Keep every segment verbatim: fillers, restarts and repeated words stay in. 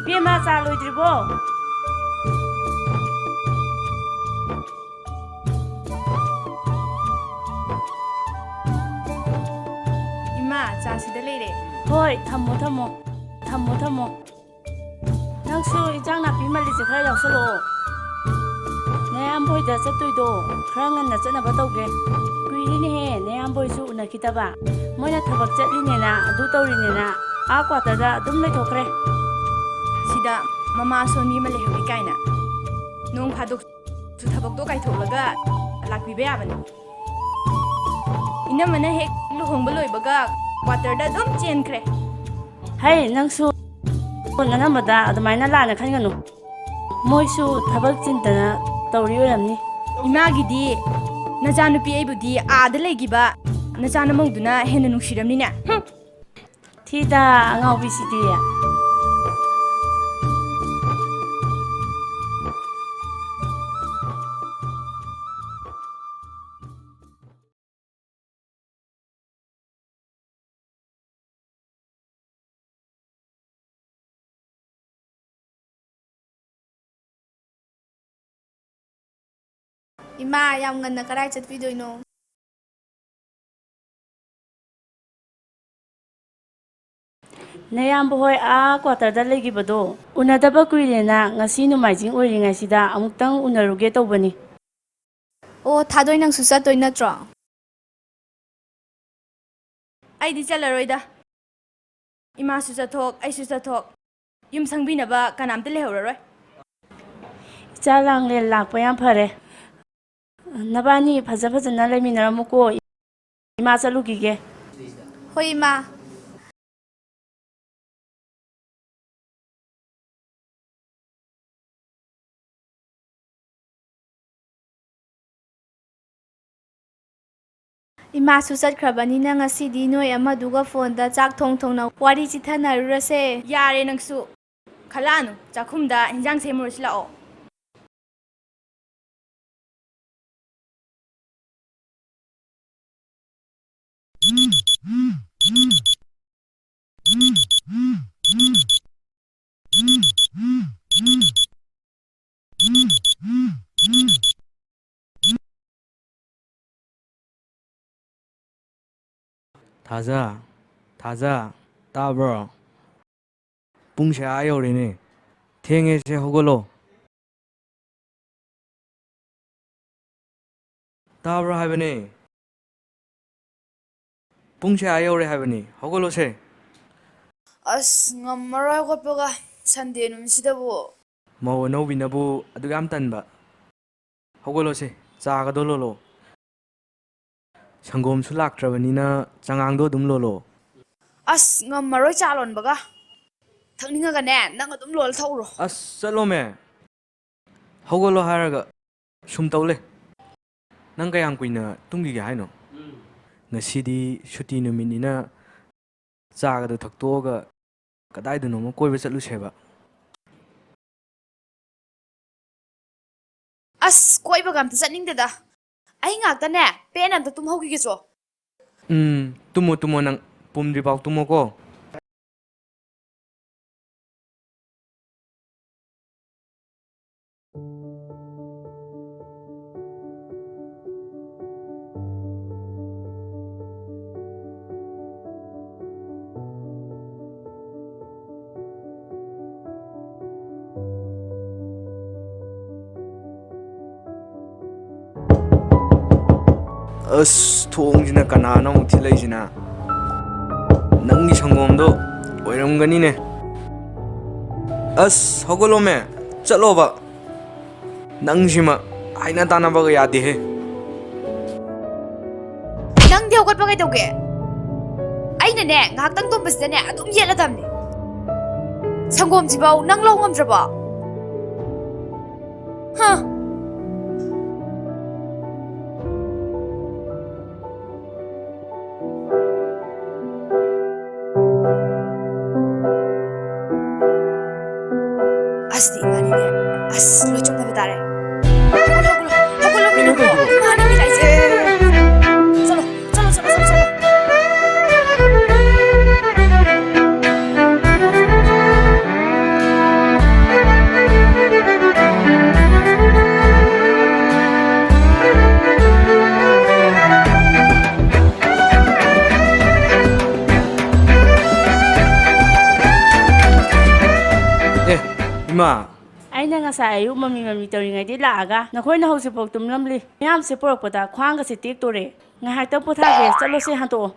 ꯏꯕꯦꯝꯃ, ꯆꯥ ꯂꯣꯏꯗ꯭ꯔꯤꯕꯣ? ꯏꯃꯥ, ꯆꯥ ꯁꯤꯗ ꯂꯩꯔꯦ꯫ ꯍꯣꯏ, ꯊꯝꯃꯣ, ꯊꯝꯃꯣ꯫ ꯊꯝꯃꯣ, ꯊꯝꯃꯣ꯫ ꯅꯪꯁꯨ ꯏꯟꯖꯥꯡ ꯅꯥꯄꯤ ꯃꯜꯂꯤꯁꯦ ꯈꯔ ꯌꯥꯎꯁꯜꯂꯛꯑꯣ꯫ ꯅꯌꯥꯝꯕ ꯍꯣꯏꯗ ꯆꯠꯇꯣꯏꯗꯣ ꯈꯔ ꯉꯟꯅ ꯆꯠꯅꯕ ꯇꯧꯒꯦ꯫ ꯀꯨꯏꯔꯦꯅꯦꯍꯦ, ꯅꯌꯥꯝꯕ ꯍꯣꯏꯁꯨ ꯎꯅꯈꯤꯗꯕ꯫ ꯃꯣꯏꯅ ꯊꯕꯛ ꯆꯠꯂꯤꯅꯦꯅ, ꯑꯗꯨ ꯇꯧꯔꯤꯅꯦꯅ ꯑꯥ ꯀ꯭ꯋꯥꯇꯔꯗ ꯑꯗꯨꯝ ꯂꯩꯊꯣꯛꯈ꯭ꯔꯦ꯫ ꯁꯤꯗ ꯃꯃꯥ ꯑꯁꯣꯟꯕꯤ ꯑꯃ ꯂꯩꯍꯧꯔꯤ ꯀꯥꯏꯅ꯫ ꯅꯣꯡ ꯐꯥꯗꯣꯛꯁꯨ ꯊꯕꯛꯇꯣ ꯀꯥꯏꯊꯣꯛꯂꯒ ꯂꯥꯛꯄꯤꯕ ꯌꯥꯕꯅꯤ꯫ ꯏꯅꯝꯃꯅ ꯍꯦꯛ ꯂꯨꯍꯣꯡꯕ ꯂꯣꯏꯕꯒ ꯀ꯭ꯋꯥꯇꯔꯗ ꯑꯗꯨꯝ ꯆꯦꯟꯈ꯭ꯔꯦ꯫ ꯍꯩ, ꯅꯪꯁꯨ ꯅꯅꯝꯃꯗ ꯑꯗꯨꯃꯥꯏꯅ ꯂꯥꯟꯅ ꯈꯟꯒꯅꯨ꯫ ꯃꯣꯏꯁꯨ ꯊꯕꯛ ꯆꯤꯟꯗꯅ ꯇꯧꯔꯤ ꯑꯣꯏꯔꯝꯅꯤ꯫ ꯏꯃꯥꯒꯤꯗꯤ ꯅꯆꯥꯅꯨꯄꯤ ꯑꯩꯕꯨꯗꯤ ꯑꯥꯗ ꯂꯩꯈꯤꯕ ꯅꯆꯥ ꯅꯃꯧꯗꯨꯅ ꯍꯦꯟꯅ ꯅꯨꯡꯁꯤꯔꯝꯅꯤꯅꯦ꯫ ꯍꯨꯝ꯫ ꯊꯤꯗ ꯑꯉꯥꯎꯕꯤꯁꯤꯗꯤ꯫ ꯏꯃꯥ, ꯌꯥꯝ ꯉꯟꯅ ꯀꯗꯥꯏ ꯆꯠꯄꯤꯗꯣꯏꯅꯣ? ꯅꯌꯥꯝꯕ ꯍꯣꯏ ꯑꯥ ꯀ꯭ꯋꯥꯇꯔꯗ ꯂꯩꯈꯤꯕꯗꯣ ꯎꯅꯗꯕ ꯀꯨꯏꯔꯦꯅ, ꯉꯁꯤ ꯅꯣꯡꯃꯥꯏꯖꯤꯡ ꯑꯣꯏꯔꯤꯉꯩꯁꯤꯗ ꯑꯃꯨꯛꯇꯪ ꯎꯅꯔꯨꯒꯦ ꯇꯧꯕꯅꯤ꯫ ꯑꯣ, ꯊꯥꯗꯣꯏ, ꯅꯪꯁꯨ ꯆꯠꯇꯣꯏ ꯅꯠꯇ꯭ꯔꯣ? ꯑꯩꯗꯤ ꯆꯠꯂꯔꯣꯏꯗ꯫ ꯏꯃꯥꯁꯨ ꯆꯠꯊꯣꯛ, ꯑꯩꯁꯨ ꯆꯠꯊꯣꯛ, ꯌꯨꯝ ꯁꯪꯕꯤꯅꯕ ꯀꯅꯥꯝꯇ ꯂꯩꯍꯧꯔꯔꯣꯏ꯫ ꯏꯆꯥ ꯂꯥꯡꯂꯦꯟ ꯂꯥꯛꯄ ꯌꯥꯝ ꯐꯔꯦ꯫ ꯅꯕꯥꯅꯤ ꯐꯖ ꯐꯖꯅ ꯂꯩꯃꯤꯟꯅꯔꯝꯃꯨꯀꯣ꯫ ꯏꯃꯥ ꯆꯠꯂꯨꯈꯤꯒꯦ꯫ ꯍꯣꯏ, ꯏꯃꯥ꯫ ꯏꯃꯥꯁꯨ ꯆꯠꯈ꯭ꯔꯕꯅꯤꯅ ꯉꯁꯤꯗꯤ ꯅꯣꯏ ꯑꯃꯗꯨꯒ ꯐꯣꯟꯗ ꯆꯥꯛ ꯊꯣꯡ ꯊꯣꯡꯅ ꯋꯥꯔꯤ ꯆꯤꯊꯅꯔꯨꯔꯁꯦ꯫ ꯌꯥꯔꯦ ꯅꯪꯁꯨ꯫ ꯈꯜꯂꯛꯑꯅꯨ꯫ ꯆꯥꯛꯈꯨꯝꯗ ꯍꯤꯟꯖꯥꯡ ꯁꯦꯝꯃꯨꯔꯁꯤ ꯂꯥꯛꯑꯣ꯫ ꯊꯥꯖ, ꯊꯥꯖ, ꯇꯥꯕ꯭ꯔꯣ? ꯄꯨꯡꯁꯦ ꯑꯥ ꯌꯧꯔꯦꯅꯦ꯫ ꯊꯦꯡꯉꯦꯁꯦ, ꯍꯧꯒꯠꯂꯣ꯫ ꯇꯥꯕ꯭ꯔꯣ ꯍꯥꯏꯕꯅꯦ? ꯄꯨꯡꯁꯦ ꯑꯥ ꯌꯧꯔꯦ ꯍꯥꯏꯕꯅꯤ, ꯍꯧꯒꯠꯂꯣꯁꯦ꯫ ꯑꯁ, ꯉꯝꯃꯔꯣꯏ ꯍꯧꯒꯠꯄꯒ, ꯁꯟꯗꯦ ꯅꯨꯃꯤꯠꯁꯤꯗꯕꯨ꯫ ꯃꯧ ꯑꯅꯧꯕꯤꯅꯕꯨ ꯑꯗꯨꯛ ꯌꯥꯝ ꯇꯟꯕ꯫ ꯍꯧꯒꯠꯂꯣꯁꯦ, ꯆꯥꯒꯗꯣ ꯂꯣꯜꯂꯣ꯫ ꯁꯪꯒꯣꯝꯁꯨ ꯂꯥꯛꯇ꯭ꯔꯕꯅꯤꯅ ꯆꯉꯥꯡꯗꯣ ꯑꯗꯨꯝ ꯂꯣꯜꯂꯣ꯫ ꯑꯁ, ꯉꯝꯃꯔꯣꯏ ꯆꯥ ꯂꯣꯟꯕꯒ꯫ ꯊꯛꯅꯤꯡꯉꯒꯅꯦ, ꯅꯪ ꯑꯗꯨꯝ ꯂꯣꯜ ꯊꯛꯎꯔꯣ꯫ ꯑꯁ, ꯆꯠꯂꯣꯃꯦ꯫ ꯍꯧꯒꯠꯂꯣ ꯍꯥꯏꯔꯒ ꯁꯨꯝ ꯇꯧ ꯂꯩ꯫ ꯅꯪ ꯀꯌꯥꯝ ꯀꯨꯏꯅ ꯇꯨꯝꯈꯤꯒꯦ ꯍꯥꯏꯅꯣ? ꯉꯁꯤꯗꯤ ꯁꯨꯇꯤ ꯅꯨꯃꯤꯠꯅꯤꯅ ꯆꯥꯒꯗꯣ ꯊꯛꯇꯣꯛꯑꯒ ꯀꯗꯥꯏꯗꯅꯣꯃ ꯀꯣꯏꯕ ꯆꯠꯂꯨꯁꯦꯕ꯫ ꯑꯁ, ꯀꯣꯏꯕꯒ ꯑꯝꯇ ꯆꯠꯅꯤꯡꯗꯦꯗ꯫ ꯑꯩ ꯉꯥꯛꯇꯅꯦ, ꯄꯦꯟꯅ ꯑꯝꯇ ꯇꯨꯝꯍꯧꯈꯤꯒꯦ ꯆꯣ꯫ ꯎꯝ, ꯇꯨꯝꯃꯣ, ꯇꯨꯝꯃꯣ ꯅꯪ꯫ ꯄꯨꯝꯗ꯭ꯔꯤꯐꯥꯎ ꯇꯨꯝꯃꯣꯀꯣ꯫ ꯑꯁ, ꯊꯣꯡꯁꯤꯅ ꯀꯅꯥꯅꯣ ꯑꯃꯨꯛ ꯊꯤꯜꯂꯛꯏꯁꯤꯅ? ꯅꯪꯒꯤ ꯁꯪꯒꯣꯝꯗꯣ ꯑꯣꯏꯔꯝꯒꯅꯤꯅꯦ꯫ ꯑꯁ, ꯍꯧꯒꯠꯂꯣꯃꯦ, ꯆꯠꯂꯣꯕ꯫ ꯅꯪꯁꯤꯃ ꯍꯥꯏꯅ ꯇꯥꯅꯕꯒ ꯌꯥꯗꯦꯍꯦ꯫ ꯅꯪꯗꯤ ꯍꯧꯒꯠꯄ ꯀꯩꯗꯧꯒꯦ? ꯑꯩꯅꯅꯦ, ꯉꯥꯏꯍꯥꯛꯇꯪ ꯇꯨꯝꯕꯁꯤꯗꯅꯦ ꯑꯗꯨꯝ ꯌꯦꯠꯂꯗꯕꯅꯦ꯫ ꯁꯪꯒꯣꯝꯁꯤꯐꯥꯎ ꯅꯪ ꯂꯧ ꯉꯝꯗ꯭ꯔꯕꯣ? ꯍꯥ? ꯑꯁ, ꯏꯕꯥꯅꯤꯅꯦ꯫ ꯑꯁ, ꯂꯣꯏ ꯆꯨꯞꯅꯕ ꯇꯥꯔꯦ꯫ ꯍꯧꯒꯠꯂꯣ, ꯍꯧꯒꯠꯂꯣ, ꯍꯧꯒꯠꯂꯣ, ꯃꯤꯅꯀꯣ꯫ ꯏꯃꯥꯅ ꯃꯤ ꯂꯥꯛꯏꯁꯦ꯫ ꯆꯠꯂꯣ, ꯆꯠꯂꯣ, ꯆꯠꯂꯣ, ꯆꯠꯂꯣ, ꯆꯠꯂꯣ꯫ ꯑꯦ, ꯏꯃꯥ꯫ ꯑꯩꯅ ꯉꯁꯥꯏ ꯑꯌꯨꯛ ꯃꯃꯤ ꯃꯃꯤ ꯇꯧꯔꯤꯉꯩꯗꯩ ꯂꯥꯛꯑꯒ ꯅꯈꯣꯏꯅ ꯍꯧꯖꯤꯛꯐꯥꯎ ꯇꯨꯝꯂꯝꯂꯤ꯫ ꯃꯌꯥꯝꯁꯦ ꯄꯨꯔꯛꯄꯗ ꯈ꯭ꯋꯥꯡꯒꯁꯦ ꯇꯦꯛꯇꯣꯔꯦ꯫ ꯉꯥꯏꯍꯥꯛꯇꯪ ꯄꯣꯊꯥꯒꯦ꯫ ꯆꯠꯂꯣꯁꯦ, ꯍꯟꯇꯣꯛꯑꯣ꯫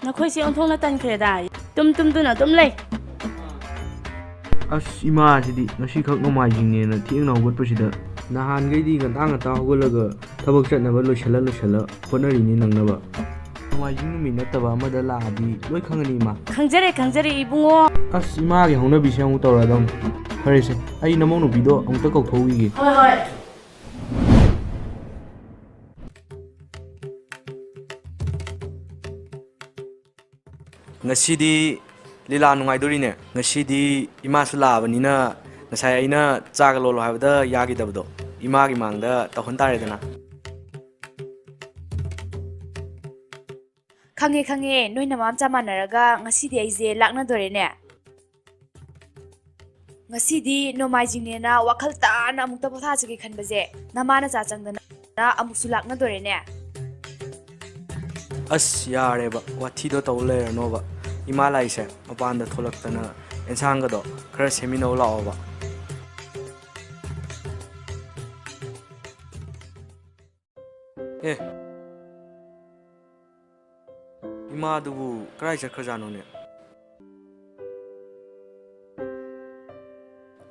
ꯅꯈꯣꯏꯁꯦ ꯑꯣꯟꯊꯣꯛꯅ ꯇꯟꯈ꯭ꯔꯦꯗ꯫ ꯇꯨꯝ ꯇꯨꯝꯗꯨꯅ ꯑꯗꯨꯝ ꯂꯩ꯫ ꯑꯁ, ꯏꯃꯥꯁꯤꯗꯤ ꯉꯁꯤꯈꯛ ꯅꯣꯡꯃꯥꯏꯖꯤꯡꯅꯦꯅ ꯊꯦꯡꯅ ꯍꯧꯒꯠꯄꯁꯤꯗ꯫ ꯅꯍꯥꯟꯈꯩꯗꯤ ꯉꯟꯇꯥ ꯉꯟꯇꯥ ꯍꯧꯒꯠꯂꯒ ꯊꯕꯛ ꯆꯠꯅꯕ ꯂꯣꯏꯁꯤꯜꯂ ꯂꯣꯏꯁꯤꯜꯂ ꯍꯣꯠꯅꯔꯤꯅꯤ ꯅꯪꯅꯕ꯫ ꯅꯣꯡꯃꯥꯏꯖꯤꯡ ꯅꯨꯃꯤꯠ ꯅꯠꯇꯕ ꯑꯃꯗ ꯂꯥꯛꯑꯗꯤ ꯂꯣꯏ ꯈꯪꯉꯅꯤ, ꯏꯃꯥ꯫ ꯈꯪꯖꯔꯦ, ꯈꯪꯖꯔꯦ, ꯏꯕꯨꯡꯉꯣ꯫ ꯑꯁ, ꯏꯃꯥꯒꯤ ꯍꯧꯅꯕꯤꯁꯦ ꯑꯃꯨꯛ ꯇꯧꯔꯛꯑꯗꯧꯅꯤ꯫ ꯐꯔꯦꯁꯦ, ꯑꯩ ꯅꯃꯧ ꯅꯨꯄꯤꯗꯣ ꯑꯃꯨꯛꯇ ꯀꯧꯊꯣꯛꯎꯈꯤꯒꯦ꯫ ꯍꯣꯏ, ꯍꯣꯏ꯫ ꯉꯁꯤꯗꯤ ꯂꯤꯂꯥ ꯅꯨꯡꯉꯥꯏꯗꯣꯔꯤꯅꯦ꯫ ꯉꯁꯤꯗꯤ ꯏꯃꯥꯁꯨ ꯂꯥꯛꯑꯕꯅꯤꯅ, ꯉꯁꯥꯏ ꯑꯩꯅ ꯆꯥꯒ ꯂꯣꯜꯂꯣ ꯍꯥꯏꯕꯗ ꯌꯥꯈꯤꯗꯕꯗꯣ ꯏꯃꯥꯒꯤ ꯃꯥꯡꯗ ꯇꯧꯍꯟ ꯇꯥꯔꯦꯗꯅ꯫ ꯈꯪꯉꯦ, ꯈꯪꯉꯦ, ꯅꯣꯏ ꯅꯃꯥ ꯃꯆꯥ ꯃꯥꯟꯅꯔꯒ ꯉꯁꯤꯗꯤ ꯑꯩꯁꯦ ꯂꯥꯛꯅꯗꯣꯔꯦꯅꯦ꯫ ꯉꯁꯤꯗꯤ ꯅꯣꯡꯃꯥꯏꯖꯤꯡꯅꯦꯅ ꯋꯥꯈꯜ ꯇꯥꯅ ꯑꯃꯨꯛꯇ ꯄꯣꯊꯥꯖꯒꯦ ꯈꯟꯕꯁꯦ ꯅꯃꯥ ꯅꯆꯥ ꯆꯪꯗꯅ ꯑꯃꯨꯛꯁꯨ ꯂꯥꯛꯅꯗꯣꯔꯦꯅꯦ꯫ ꯑꯁ, ꯌꯥꯔꯦꯕ, ꯋꯥꯊꯤꯗꯣ ꯇꯧ ꯂꯩꯔꯅꯣꯕ꯫ ꯏꯃꯥ ꯂꯥꯛꯏꯁꯦ ꯃꯄꯥꯟꯗ ꯊꯣꯛꯂꯛꯇꯅ ꯑꯦꯟꯁꯥꯡꯒꯗꯣ ꯈꯔ ꯁꯦꯝꯃꯤꯟꯅꯧ ꯂꯥꯛꯑꯣꯕ꯫ ꯑꯦ, ꯏꯃꯥꯗꯨꯕꯨ ꯀꯗꯥꯏ ꯆꯠꯈ꯭ꯔꯖꯥꯠꯅꯣꯅꯦ?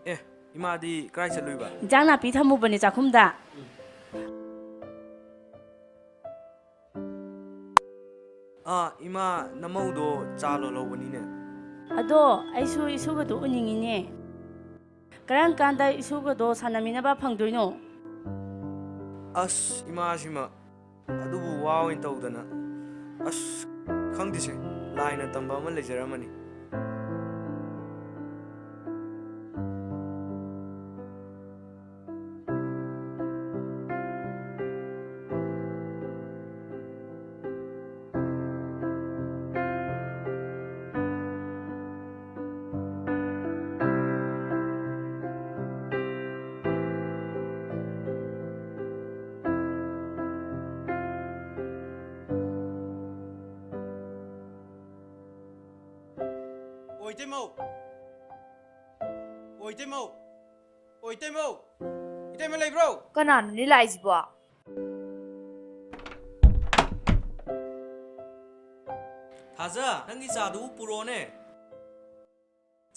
ꯑꯦ, ꯏꯃꯥꯗꯤ ꯀꯗꯥꯏ ꯆꯠꯂꯨꯏꯕ? ꯏꯟꯖꯥꯡ ꯅꯥꯄꯤ ꯊꯝꯃꯨꯕꯅꯦ ꯆꯥꯛꯈꯨꯝꯗ꯫ ꯑꯥ, ꯏꯃꯥ, ꯅꯃꯧꯗꯣ ꯆꯥ ꯂꯣꯜꯍꯧꯕꯅꯤꯅꯦ꯫ ꯑꯗꯣ ꯑꯩꯁꯨ ꯏꯁꯨꯒꯗꯣ ꯎꯅꯤꯡꯉꯤꯅꯦ꯫ ꯀꯔꯝ ꯀꯥꯟꯗ ꯏꯁꯨꯒꯗꯣ ꯁꯥꯟꯅꯃꯤꯟꯅꯕ ꯐꯪꯗꯣꯏꯅꯣ? ꯑꯁ, ꯏꯃꯥꯁꯤꯃ ꯑꯗꯨꯕꯨ ꯋꯥ ꯑꯣꯏꯅ ꯇꯧꯗꯅ꯫ ꯑꯁ, ꯈꯪꯗꯦꯁꯦ, ꯂꯥꯏꯅ ꯇꯝꯕ ꯑꯃ ꯂꯩꯖꯔꯝꯃꯅꯤ꯫ ꯑꯣ, ꯏꯇꯩꯃꯧ! ꯑꯣ, ꯏꯇꯩꯃꯧ! ꯑꯣ, ꯏꯇꯩꯃꯧ! ꯏꯇꯩꯃ ꯂꯩꯕ꯭ꯔꯣ? ꯀꯅꯥꯅꯣꯅꯦ ꯂꯥꯛꯏꯁꯤꯕꯣ? ꯊꯥꯖ, ꯅꯪꯒꯤ ꯆꯥꯗꯨꯕꯨ ꯄꯨꯔꯛꯑꯣꯅꯦ꯫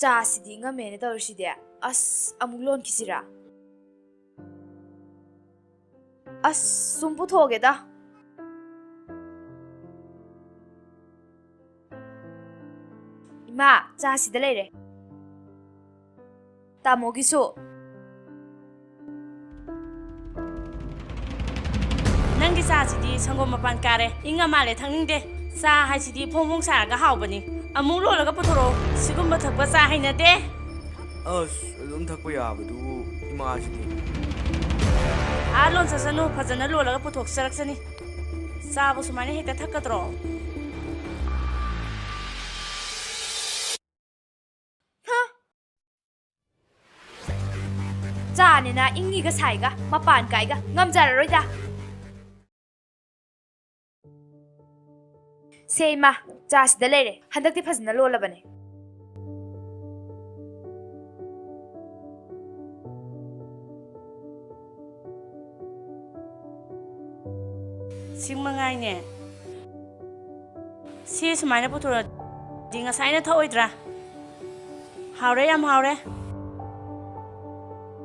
ꯆꯥꯁꯤꯗꯤ ꯉꯝꯃꯦꯅ ꯇꯧꯔꯤꯁꯤꯗꯤ꯫ ꯑꯁ, ꯑꯃꯨꯛ ꯂꯣꯟꯈꯤꯁꯤꯔꯥ? ꯑꯁ, ꯁꯨꯝ ꯄꯨꯊꯣꯛꯑꯒꯦꯗ꯫ ꯏꯃꯥ, ꯆꯥ ꯁꯤꯗ ꯂꯩꯔꯦ꯫ ꯇꯥꯃꯣꯒꯤꯁꯨ꯫ ꯅꯪꯒꯤ ꯆꯥꯁꯤꯗꯤ ꯁꯪꯒꯣꯝ ꯃꯄꯥꯟ ꯀꯥꯔꯦ꯫ ꯏꯪꯉ ꯃꯥꯜꯂꯦ, ꯊꯛꯅꯤꯡꯗꯦ꯫ ꯆꯥ ꯍꯥꯏꯁꯤꯗꯤ ꯐꯣꯡ ꯐꯣꯡ ꯁꯥꯔꯒ ꯍꯥꯎꯕꯅꯤ꯫ ꯑꯃꯨꯛ ꯂꯣꯜꯂꯒ ꯄꯨꯊꯣꯔꯛꯑꯣ꯫ ꯁꯤꯒꯨꯝꯕ ꯊꯛꯄ ꯆꯥ ꯍꯩꯅꯗꯦ꯫ ꯑꯁ, ꯑꯗꯨꯝ ꯊꯛꯄ ꯌꯥꯕꯗꯨꯕꯨ ꯏꯃꯥꯁꯤꯗꯤ꯫ ꯑꯥ, ꯂꯣꯟ ꯆꯠꯁꯅꯨ, ꯐꯖꯅ ꯂꯣꯜꯂꯒ ꯄꯨꯊꯣꯛꯆꯔꯛꯁꯅꯤ꯫ ꯆꯥꯕꯨ ꯁꯨꯃꯥꯏꯅ ꯍꯦꯛꯇ ꯊꯛꯀꯗ꯭ꯔꯣ? ꯍ! ꯆꯥꯅꯤꯅ ꯏꯪꯉꯤꯒ ꯁꯥꯏꯒ ꯃꯄꯥꯟ ꯀꯥꯏꯒ ꯉꯝꯖꯔꯔꯣꯏꯗ꯫ ꯁꯦ ꯏꯃꯥ, ꯆꯥ ꯁꯤꯗ ꯂꯩꯔꯦ꯫ ꯍꯟꯗꯛꯇꯤ ꯐꯖꯅ ꯂꯣꯜꯂꯕꯅꯦ꯫ ꯁꯤꯡ ꯃꯉꯥꯏꯅꯦ꯫ ꯁꯤ ꯁꯨꯃꯥꯏꯅ ꯄꯨꯊꯣꯔꯛꯑꯗꯤ ꯉꯁꯥꯏꯅ ꯊꯛꯑꯣꯏꯗ꯭ꯔꯥ? ꯍꯥꯎꯔꯦ, ꯌꯥꯝ ꯍꯥꯎꯔꯦ꯫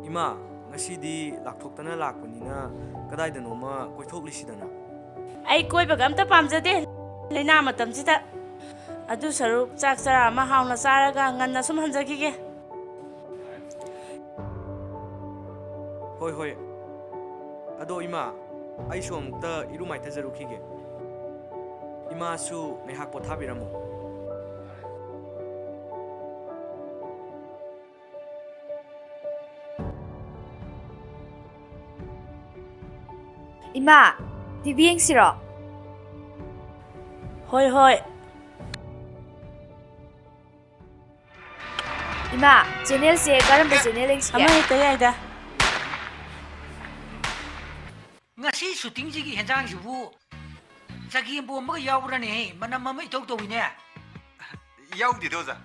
ꯏꯃꯥ, ꯉꯁꯤꯗꯤ ꯂꯥꯛꯊꯣꯛꯇꯅ ꯂꯥꯛꯄꯅꯤꯅ ꯀꯗꯥꯏꯗꯅꯣꯃ ꯀꯣꯏꯊꯣꯛꯂꯤꯁꯤꯗꯅ꯫ ꯑꯩ ꯀꯣꯏꯕꯒ ꯑꯝꯇ ꯄꯥꯝꯖꯗꯦ꯫ ꯂꯥꯏꯅꯥ ꯃꯇꯝꯁꯤꯗ꯫ ꯑꯗꯨ ꯁꯔꯨꯛ ꯆꯥꯛ ꯆꯔꯥ ꯑꯃ ꯍꯥꯎꯅ ꯆꯥꯔꯒ ꯉꯟꯅ ꯁꯨꯝ ꯍꯟꯖꯈꯤꯒꯦ꯫ ꯍꯣꯏ, ꯍꯣꯏ꯫ ꯑꯗꯣ ꯏꯃꯥ, ꯑꯩꯁꯨ ꯑꯃꯨꯛꯇ ꯏꯔꯨ ꯃꯥꯏꯊꯖꯔꯨꯈꯤꯒꯦ꯫ ꯏꯃꯥꯁꯨ ꯉꯥꯏꯍꯥꯛ ꯄꯣꯊꯥꯕꯤꯔꯝꯃꯣ꯫ ꯏꯃꯥ, ꯇꯤ ꯚꯤ ꯌꯦꯡꯁꯤꯔꯣ? ꯍꯣꯏ, ꯍꯣꯏ꯫ ꯏꯃꯥ, ꯆꯦꯅꯦꯜꯁꯦ ꯀꯔꯝꯕ ꯆꯦꯅꯦꯜ ꯌꯦꯡꯁꯤꯒꯦ? ꯑꯃ ꯍꯦꯛꯇ ꯌꯥꯏꯗ꯫ ꯉꯁꯤ ꯁꯨꯇꯤꯡꯁꯤꯒꯤ ꯍꯦꯟꯖꯥꯡꯁꯤꯕꯨ ꯆꯒꯦꯝ ꯄꯣꯝꯕꯒ ꯌꯥꯎꯕ꯭ꯔꯅꯦꯍꯦ? ꯃꯅꯝ ꯑꯃ ꯏꯊꯧ ꯇꯧꯏꯅꯦ꯫ ꯌꯥꯎꯗꯦꯗ, ꯑꯣꯖꯥ꯫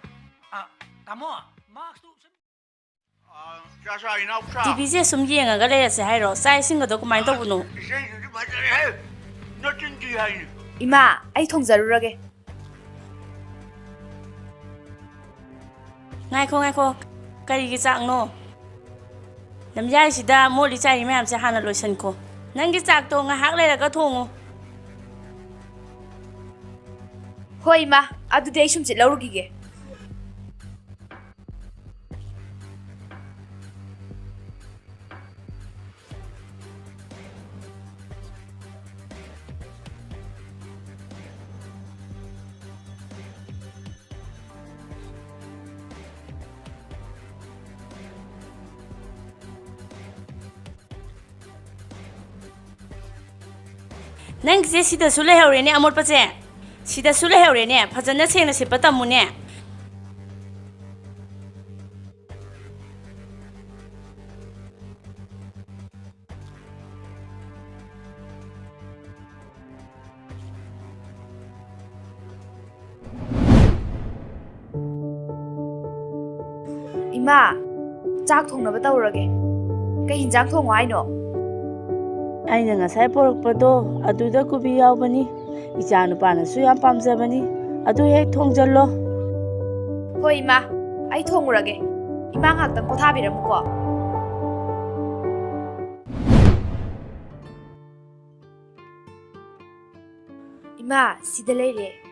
ꯑ, ꯇꯥꯃꯣ, ꯃꯥꯛꯁꯇꯨ ꯁꯨꯝ ꯑ, ꯆꯥ ꯆꯥ, ꯏꯅꯥꯎꯆꯥ꯫ ꯇꯤ ꯚꯤꯁꯦ ꯁꯨꯝ ꯌꯦꯡꯉꯒ ꯂꯩꯔꯁꯦ ꯍꯥꯏꯔꯣ? ꯆꯥꯛ ꯏꯁꯤꯡꯒꯗꯣ ꯀꯃꯥꯏꯅ ꯇꯧꯕꯅꯣ? ꯏꯁꯩꯗꯨꯗꯤ ꯐꯖꯔꯦꯍꯦ꯫ ꯅꯆꯤꯟ ꯊꯤ ꯍꯥꯏꯅꯤ꯫ ꯏꯃꯥ, ꯑꯩ ꯊꯣꯡꯖꯔꯨꯔꯒꯦ꯫ ꯉꯥꯏꯈꯣ, ꯉꯥꯏꯈꯣ꯫ ꯀꯔꯤꯒꯤ ꯆꯥꯛꯅꯣ? ꯂꯝꯌꯥꯏꯁꯤꯗ ꯃꯣꯠꯂꯤ ꯆꯥꯏꯔꯤ ꯃꯌꯥꯝꯁꯦ ꯍꯥꯟꯅ ꯂꯣꯏꯁꯟꯈꯣ꯫ ꯅꯪꯒꯤ ꯆꯥꯛꯇꯣ ꯉꯥꯏꯍꯥꯛ ꯂꯩꯔꯒ ꯊꯣꯡꯉꯨ꯫ ꯍꯣꯏ, ꯏꯃꯥ꯫ ꯑꯗꯨꯗꯤ ꯑꯩ ꯁꯨꯝ ꯆꯠꯂꯧꯔꯨꯈꯤꯒꯦ꯫ ꯅꯪꯒꯤꯁꯦ ꯁꯤꯗꯁꯨ ꯂꯩꯍꯧꯔꯦꯅꯦ, ꯑꯃꯣꯠꯄꯁꯦ꯫ ꯁꯤꯗꯁꯨ ꯂꯩꯍꯧꯔꯦꯅꯦ꯫ ꯐꯖꯅ ꯁꯦꯡꯅ ꯁꯤꯠꯄ ꯇꯝꯃꯨꯅꯦ꯫ ꯏꯃꯥ, ꯆꯥꯛ ꯊꯣꯡꯅꯕ ꯇꯧꯔꯒꯦ꯫ ꯀꯩ ꯍꯤꯟꯖꯥꯡ ꯊꯣꯡꯉꯣ ꯍꯥꯏꯅꯣ? ꯑꯩꯅ ꯉꯁꯥꯏ ꯄꯣꯔꯛꯄꯗꯣ, ꯑꯗꯨꯗ ꯀꯣꯕꯤ ꯌꯥꯎꯕꯅꯤ꯫ ꯏꯆꯥ ꯅꯨꯄꯥꯅꯁꯨ ꯌꯥꯝ ꯄꯥꯝꯖꯕꯅꯤ꯫ ꯑꯗꯨ ꯍꯦꯛ ꯊꯣꯡꯖꯜꯂꯣ꯫ ꯍꯣꯏ ꯏꯃꯥ, ꯑꯩ ꯊꯣꯡꯉꯨꯔꯒꯦ꯫ ꯏꯃꯥ ꯉꯥꯛꯇꯪ ꯄꯣꯊꯥꯕꯤꯔꯝꯃꯨꯀꯣ꯫ ꯏꯃꯥ, ꯁꯤꯗ ꯂꯩꯔꯦ꯫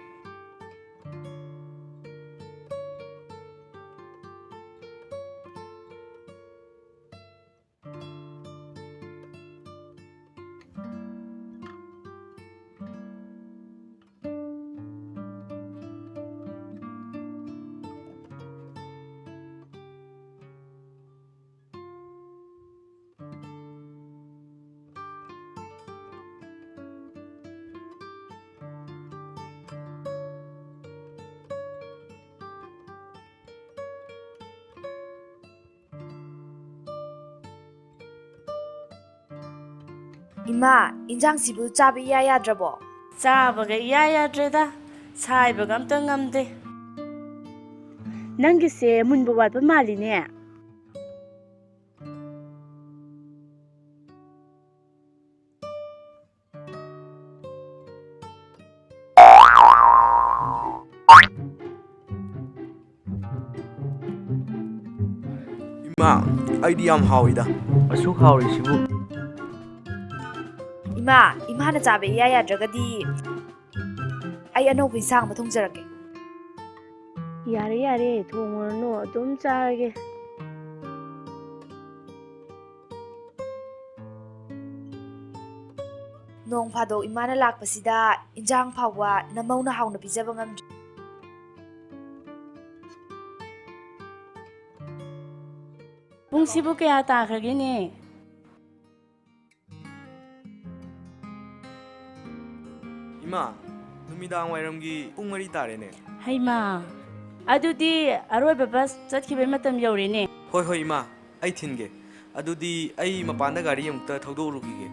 ꯏꯃꯥ, ꯏꯟꯖꯥꯡꯁꯤꯕꯨ ꯆꯥꯕ ꯏꯌꯥ ꯌꯥꯗ꯭ꯔꯕꯣ? ꯆꯥꯕꯒ ꯏꯌꯥ ꯌꯥꯗ꯭ꯔꯦꯗ꯫ ꯁꯥꯏꯕꯒ ꯑꯝꯇ ꯉꯝꯗꯦ꯫ ꯅꯪꯒꯤꯁꯦ ꯃꯨꯟꯕ ꯋꯥꯠꯄ ꯃꯥꯜꯂꯤꯅꯦ꯫ ꯏꯃꯥ, ꯑꯩꯗꯤ ꯌꯥꯝ ꯍꯥꯎꯏꯗ꯫ ꯑꯁꯨꯛ ꯍꯥꯎꯔꯤꯁꯤꯕꯨ꯫ ꯏꯃꯥ, ꯏꯃꯥꯅ ꯆꯥꯕ ꯏꯌꯥ ꯌꯥꯗ꯭ꯔꯒꯗꯤ ꯑꯩ ꯑꯅꯧꯕ ꯏꯟꯁꯥꯡ ꯑꯃ ꯊꯣꯡꯖꯔꯛꯀꯦ꯫ ꯌꯥꯔꯦ, ꯌꯥꯔꯦ, ꯊꯣꯡꯉꯨꯔꯅꯨ, ꯑꯗꯨꯝ ꯆꯥꯔꯒꯦ꯫ ꯅꯣꯡ ꯐꯥꯗꯣꯛ ꯏꯃꯥꯅ ꯂꯥꯛꯄꯁꯤꯗ ꯏꯟꯖꯥꯡ ꯐꯥꯎꯕ ꯅꯃꯧꯅ ꯍꯥꯎꯅ ꯄꯤꯖꯕ ꯉꯝꯗ꯭ꯔꯦ꯫ ꯄꯨꯡꯁꯤꯕꯨ ꯀꯌꯥ ꯇꯥꯈ꯭ꯔꯒꯦꯅꯦ? ꯏꯃꯥ, ꯅꯨꯃꯤꯗꯥꯡ ꯋꯥꯏꯔꯝꯒꯤ ꯄꯨꯡ ꯃꯔꯤ ꯇꯥꯔꯦꯅꯦ꯫ ꯍꯩꯃꯥ, ꯑꯗꯨꯗꯤ ꯑꯔꯣꯏꯕ ꯕꯁ ꯆꯠꯈꯤꯕꯩ ꯃꯇꯝ ꯌꯧꯔꯦꯅꯦ꯫ ꯍꯣꯏ, ꯍꯣꯏ, ꯏꯃꯥ, ꯑꯩ ꯊꯤꯟꯒꯦ꯫ ꯑꯗꯨꯗꯤ ꯑꯩ ꯃꯄꯥꯟꯗ ꯒꯥꯔꯤ ꯑꯃꯨꯛꯇ ꯊꯧꯗꯣꯛꯎꯔꯨꯈꯤꯒꯦ꯫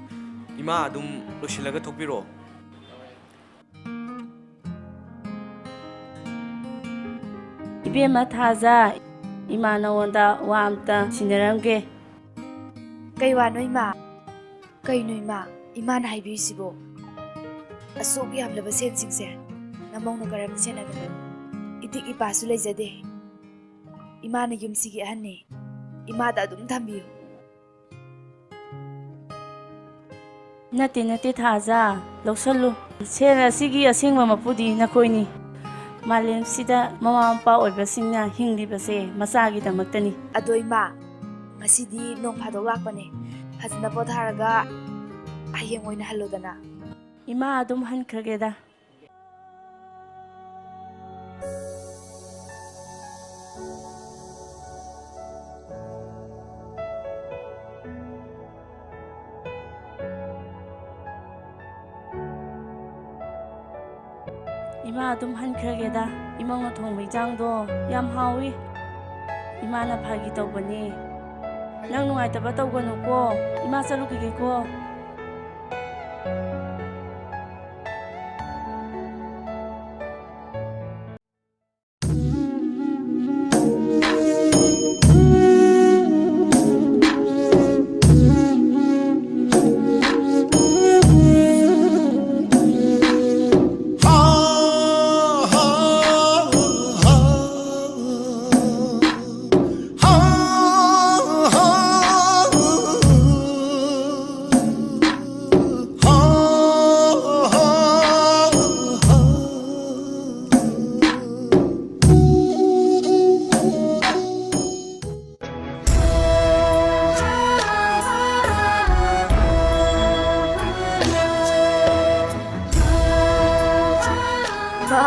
ꯏꯃꯥ ꯑꯗꯨꯝ ꯂꯣꯏꯁꯤꯜꯂꯒ ꯊꯣꯛꯄꯤꯔꯛꯑꯣ꯫ ꯏꯕꯦꯝꯃ ꯊꯥꯖ, ꯏꯃꯥ ꯅꯉꯣꯟꯗ ꯋꯥ ꯑꯝꯇ ꯁꯤꯟꯅꯔꯝꯒꯦ꯫ ꯀꯩ ꯋꯥꯅꯣ ꯏꯃꯥ? ꯀꯩꯅꯣ ꯏꯃꯥ? ꯏꯃꯥꯅ ꯍꯥꯏꯕꯤꯔꯤꯁꯤꯕꯣ? ꯑꯁꯨꯛ ꯌꯥꯝꯂꯕ ꯁꯦꯟꯁꯤꯡꯁꯦ ꯅꯃꯧꯅ ꯀꯔꯝꯅ ꯁꯦꯟꯅꯒꯅꯤ? ꯏꯇꯤꯛ ꯏꯄꯥꯁꯨ ꯂꯩꯖꯗꯦ꯫ ꯏꯃꯥꯅ ꯌꯨꯝꯁꯤꯒꯤ ꯑꯍꯟꯅꯤ꯫ ꯏꯃꯥꯗ ꯑꯗꯨꯝ ꯊꯝꯕꯤꯌꯨ꯫ ꯅꯠꯇꯦ, ꯅꯠꯇꯦ, ꯊꯥꯖ, ꯂꯧꯁꯜꯂꯨ꯫ ꯁꯦꯜ ꯑꯁꯤꯒꯤ ꯑꯁꯦꯡꯕ ꯃꯄꯨꯗꯤ ꯅꯈꯣꯏꯅꯤ꯫ ꯃꯥꯂꯦꯝꯁꯤꯗ ꯃꯃꯥ ꯃꯄꯥ ꯑꯣꯏꯕꯁꯤꯡꯅ ꯍꯤꯡꯂꯤꯕꯁꯦ ꯃꯆꯥꯒꯤꯗꯃꯛꯇꯅꯤ꯫ ꯑꯗꯣ ꯏꯃꯥ, ꯉꯁꯤꯗꯤ ꯅꯣꯡ ꯐꯥꯗꯣꯛ ꯂꯥꯛꯄꯅꯦ꯫ ꯐꯖꯅ ꯄꯣꯊꯥꯔꯒ ꯍꯌꯦꯡ ꯑꯣꯏꯅ ꯍꯜꯂꯨꯗꯅ꯫ ꯏꯃꯥ ꯑꯗꯨꯝ ꯍꯟꯈ꯭ꯔꯒꯦꯗ꯫ ꯏꯃꯥ ꯑꯗꯨꯝ ꯍꯟꯈ꯭ꯔꯒꯦꯗ꯫ ꯏꯃꯧꯅ ꯊꯣꯡꯕ ꯏꯟꯖꯥꯡꯗꯣ ꯌꯥꯝ ꯍꯥꯎꯏ꯫ ꯏꯃꯥꯅ ꯐꯥꯒꯤ ꯇꯧꯕꯅꯦ꯫ ꯅꯪ ꯅꯨꯡꯉꯥꯏꯇꯕ ꯇꯧꯒꯅꯨꯀꯣ꯫ ꯏꯃꯥ ꯆꯠꯂꯨꯈꯤꯒꯦꯀꯣ꯫ ꯏꯃꯥ,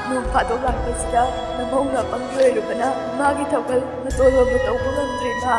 ꯅꯣꯡ ꯐꯥꯗꯣꯛ ꯂꯥꯛꯄꯁꯤꯗ ꯅꯃꯧꯅ ꯑꯄꯪꯕꯤ ꯑꯣꯏꯔꯨꯕꯅ ꯏꯃꯥꯒꯤ ꯊꯧꯒꯜ ꯃꯇꯣꯟ ꯂꯣꯝꯕ ꯇꯧꯕ ꯉꯝꯗ꯭ꯔꯦ, ꯏꯃꯥ꯫